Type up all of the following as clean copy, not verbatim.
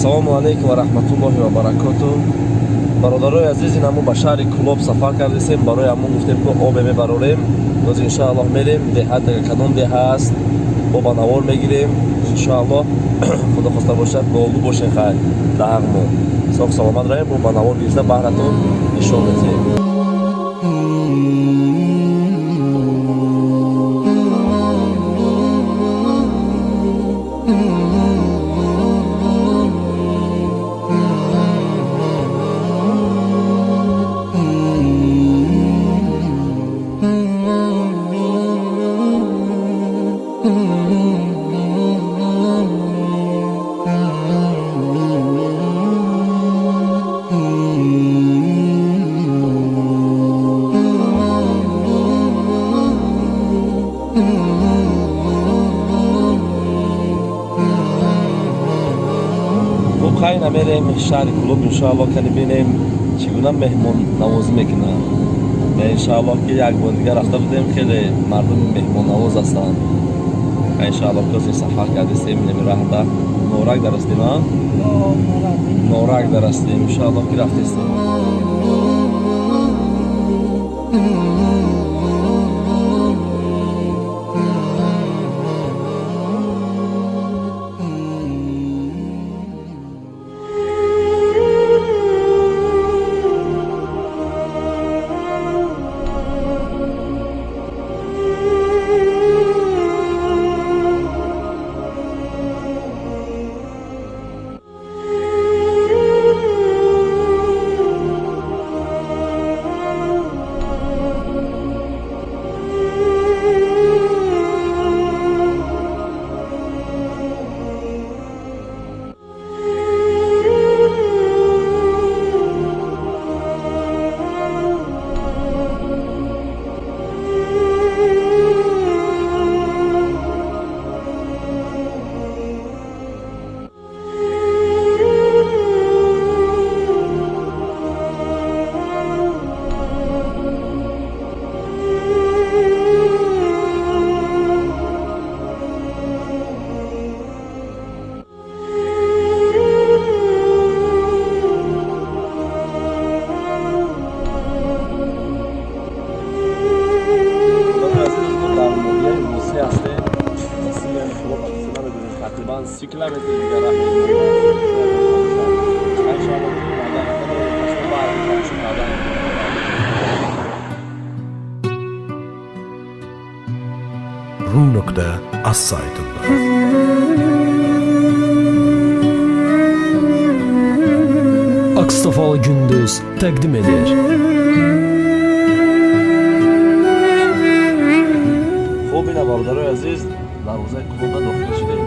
Ассалому алайкум ва раҳматуллоҳи ва баракоту. Бародарои азиз, ин ҳамун ба шаҳри Кӯлоб сафар кардесем. Барои ҳамун гуфтем, ки обе мебарорем. Боз иншоаллоҳ мерем деҳа, кадом деҳа аст, бо ба навор мегирем иншоаллоҳ. Худо хоста бошад, болу бошем. Хайр, даҳақмо соғ саломат равем, бо ба навор гирифта баҳратон нишон медиҳем. Хуб, хайр, намерем шаҳри Кӯлоб иншоаллоҳ, кани бинем, чӣ гуна меҳмоннавозӣ мекунанд. Иншоаллоҳ, ки як бор дигар рафта будем, хеле мардуми меҳмоннавоз ҳастанд. Иншоаллоҳ, ки озин сафар кардистем, неми раҳда Норак дарастем, а Норак дарастем, иншоаллоҳ, ки рафтестем. Тақрибан 30 километр дигар раҳ. Иншоаллоҳ, тамошо кардан. Ru.az saytında. Akstafalı Gündüz təqdim edir. Хуб, ина, бародарои азиз, дарвозаи Кӯлоба дохил шудем.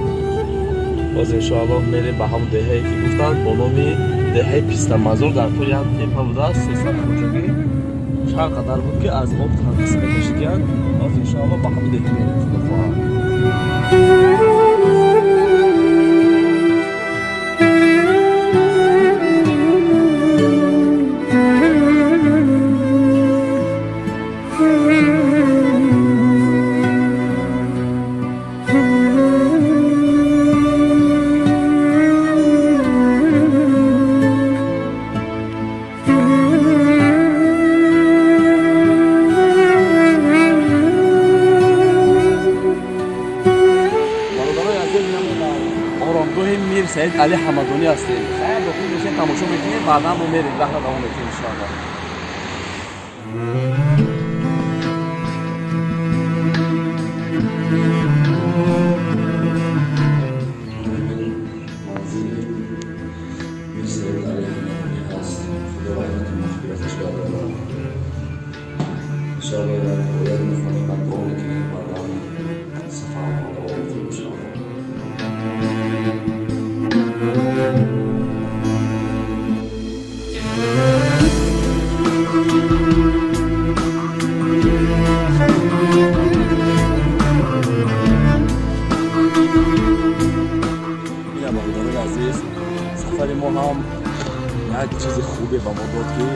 Боз иншоаллоҳ мерем ба ҳамон деҳае, ки гуфтанд, бо номи деҳаи Пистамазор. Дар тӯли як тепа будааст, 300 хоҷагӣ чанд қадар буд, ки аз об танқис мекашидиянд. Боз иншоаллоҳ ба ҳамон деҳа мерем, худо хоҳад. Бародарои азиз, оромгоҳи Мир Саид Али Ҳамадонӣ ҳастем. Хайр, дохил мешем, тамошо мекунем, баъдан мо мерем, раҳра давом мекунем иншоаллоҳ. Манзили Мир Саид Али Ҳамадонӣ ҳаст. Худо раҳмату мағфираташ гардонад. Иншоаллоҳ, як оят мехонем ва дуо мекунем, баъдан сафарро давом мекунем иншоаллоҳ. Ина, бародарои азиз, сафари мо ҳам як чизи хубе ба мо дод, ки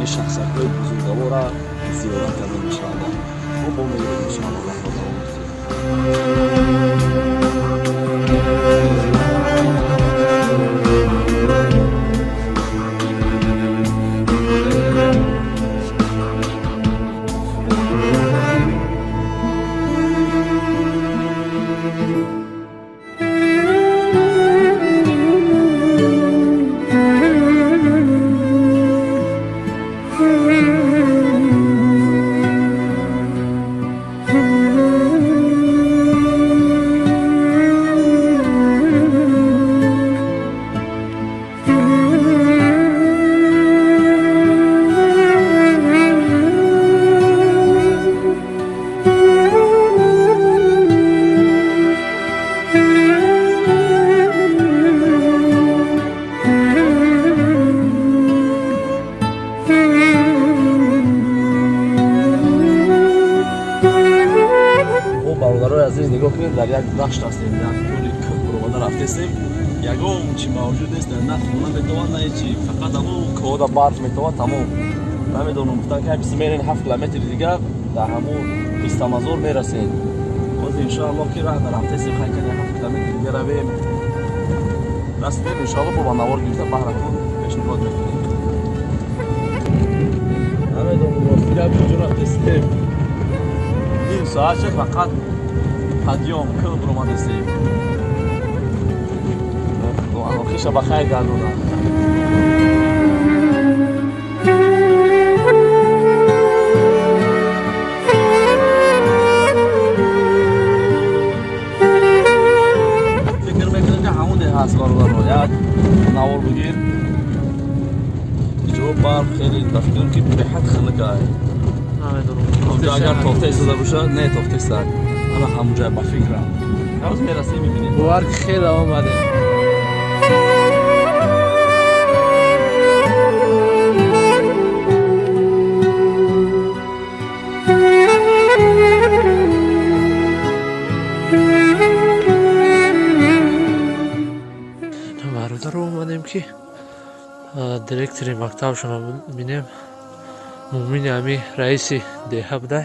ин шахсиятҳои бузургворра зиёрат кардем иншоаллоҳ. Хуб, бо мегирем иншоаллоҳ, раҳро давом медиҳем. Дар як дашт ҳастем, як тӯли кӯҳ буромада рафтестем. Ягон чи мавҷуд нест, на хона метавон, на ҳечи, фақат ҳамун кӯҳода барф метавон, тамом. Намедонам, гуфтан ки биси мерен 7 километри дигар дар ҳамун Пистамазор мерасед. Боз иншоаллоҳ ки раҳ рафтестем, хай кани 7 километри дига равем, расидем, иншоаллоҳ бо ба навор гирифта баҳратон пешниҳод мекунем. Намедонам, рости гап, куҷо рафтестем. Ним соат шуд, фақат подъём, кӯҳ буромадестем. Хиша ба хайр гардонад. Фикр мекунем, ки ҳамун деҳа аст. Бародаро, як навор бигир. Иҷо барф хеле, ба фикрам, ки беҳад хунукай. Онҷо агар тофта истода бошад, не, тофта истад, ана ҳамунҷа, ба фикрам, ҳоз мерасем, мебинем. Бовар, ки хеле омадем. Бародаро, омадем, ки директори мактабшонро бинем. Муъмини ҳами раиси деҳа будай.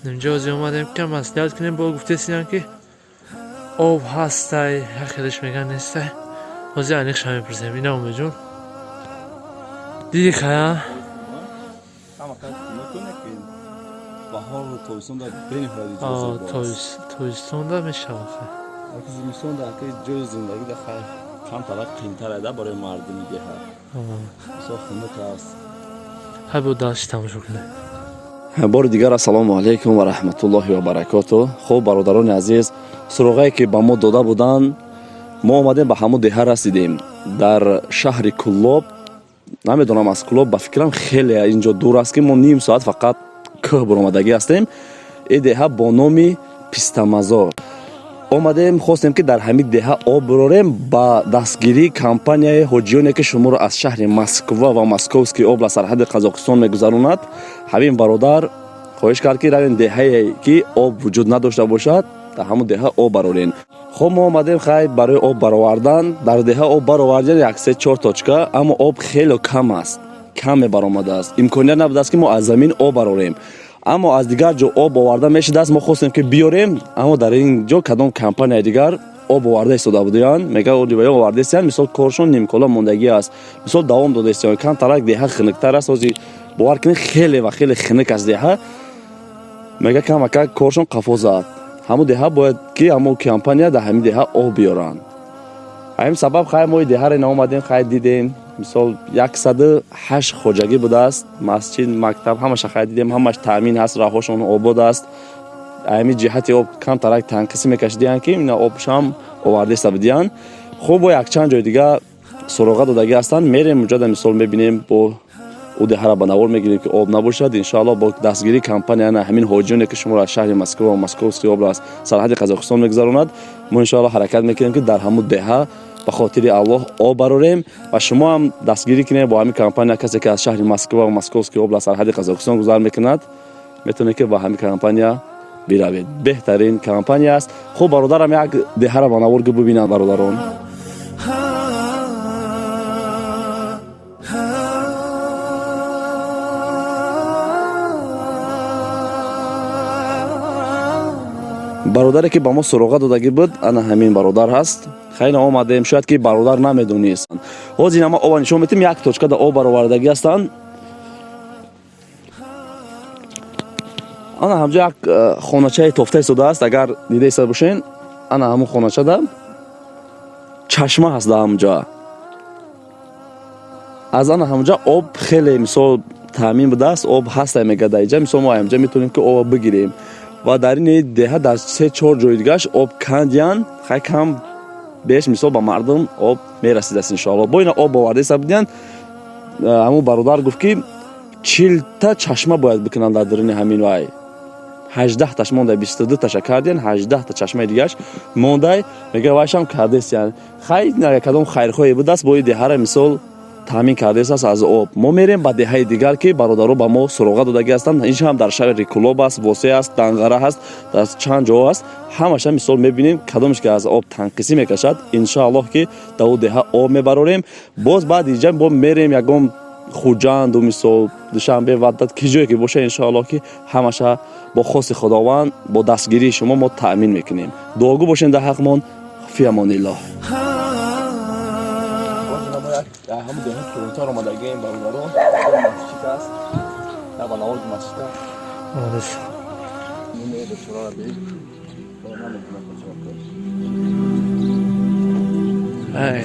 Инҷо ози омадем, ки маслиҳат кунем. Бо гуфтесиям, ки об ҳастай, як хелеш меган, нестай. Ҳозир аниқша мепурсем. Ина, Умедҷон, диди хая? Баҳору тобистон дар бениҳоят. Тобистонда мешавад. Зимистон дар ҷои зиндагӣ да хай камтарак қиинтар барои мардуми деҳа, бисёр хунук аст. Ҳай, бо дашти тамошо кунем. Бори дигар ассалому алайкум ва раҳматуллоҳи ва баракоту. Хуб, бародарони азиз, суроғае ки ба мо дода буданд, мо омадем, ба ҳамун деҳа расидем дар шаҳри Куллоб. Намедонам, аз Куллоб, ба фикрам, хеле инҷо дур аст, ки мо ним соат фақат кӯҳ буромадагӣ ҳастем. Ин деҳа бо номи Пистамазор. Омадем, хостем, ки дар ҳамин деҳа об бирорем. Ба дастгирии компанияи ҳоҷиёне, ки шуморо аз шаҳри Москва ва Московский област, сарҳади Қазоқистон мегузаронад, ҳамин бародар хоҳиш кард, ки равем деҳае, ки об вуҷуд надошта бошад, дар ҳамон деҳа об барорем. Хоб, мо омадем, хай, барои об баровардан дар деҳа об баровардем, як, се, чор точка, аммо об хеле кам аст, каме баромадааст. Имконият набудааст, ки мо аз замин об барорем, аммо аз дигар ҷо об оварда мешудааст. Мо хостем, ки биёрем, аммо дар ин ҷо кадом компанияи дигар об оварда истода будаянд. Мега, оварда истиянд, мисол, коршон нимкола мондагӣ аст, мисол, давом дода истиянд. Камтарак деҳа хунуктар аст. Ҳозир, бовар кунед, хеле ва хеле хунук аст деҳа. Мега, камакак коршон қафо зад. Ҳамун деҳа бояд, ки ҳамон компания дар ҳамин деҳа об биёранд. Ҳамин сабаб, хай, мо деҳаре наомадем, хай, дидем, мисол, 108 хоҷагӣ будааст, масҷид, мактаб, ҳамаша хай дидем, ҳамаш таъмин ҳаст, роҳҳошон обод аст. Ҳамин ҷиҳати об камтарак танқисӣ мекашидиянд, ки ина обшам овардаиста будиянд. Хуб, бо якчанд ҷои дига суроға додагӣ ҳастанд, мерем муҷада, мисол, мебинем, бо ӯ деҳара ба навор мегирем, ки об набошад. Иншоалло, бо дастгирии компания на ҳамин ҳоҷионе, ки шуморо аз шаҳри Москва ва Московский област, сарҳади Қазоқистон мегузаронад, мо иншоалло ҳаракат мекунем, ки дар ҳамун деҳа ба хотири Аллоҳ об барорем ва шумо ҳам дастгирӣ кунед бо ҳамин компания. Касе ки аз шаҳри Москва ва Московский област, сарҳади Қазоқистон гузар мекунад, метавонед, ки ба ҳамин компания биравед. Беҳтарин компания аст. Хуб, бародарам, як деҳара ба навор бибинанд бародарон. Бародаре, ки ба мо суроға додагӣ буд, ана ҳамин бародар ҳаст. Хайна, омадем, шояд ки бародар намедонист. Ҳозир ама оба нишон метем, як точкада об баровардагӣ ҳастанд. Ана ҳамҷо як хоначаи тофта истодааст, агар дида истода бошен. Ана ҳамун хоначада чашма ҳаст. Дар ҳамунҷо, аз ана ҳамунҷа об хеле, мисол, таъмин будааст, об ҳаста, мега, дар иҷа, мисол, мо ҳамҷа метавонем, ки об бигирем. Ва дар ин деҳа дар се, чор ҷои дигааш об кандиянд. Хай, кам беш, мисол, ба мардум об мерасидааст, иншоалло. Бо ина об оварда иста будиянд. Ҳамун бародар гуфт, ки 40-та чашма бояд бикунанд дар даруни ҳамин вай. 18-таш мондай, 22-таша кардиян, 18-та чашмаи дигааш мондай. Мега, вайшам кардестиян. Хай, кадом хайрхоҳе будааст, бо и деҳара, мисол. Таъмин кардааст аз об. Мо мерем ба деҳаи дигар, ки бародаро ба мо суроға додагӣ ҳастанд. Ин ҳам дар шаҳри Кулоб аст, Восе аст, Данғара ҳаст, дар чанд ҷо ҳаст. Ҳамаша мисол мебинем, кадомеш ки аз об танқисӣ мекашад, иншоаллоҳ, ки дар ӯ деҳа об мебарорем. Боз баъд иҷа бо мерем ягон Хуҷанду, мисол, Душанбе, Ваҳдат, ки ҷое ки боша, иншоаллоҳ, ки ҳамаша бо хости Худованд, бо дастгирии шумо мо таъмин мекунем. Дуогӯ бошем дар ҳақмон. Фи амониллоҳ. Ҳамун деҳа километр омадагием, бародарон. Масҷид аст, ба навози масҷид аст. Бечораро бин, наметонад. Ай.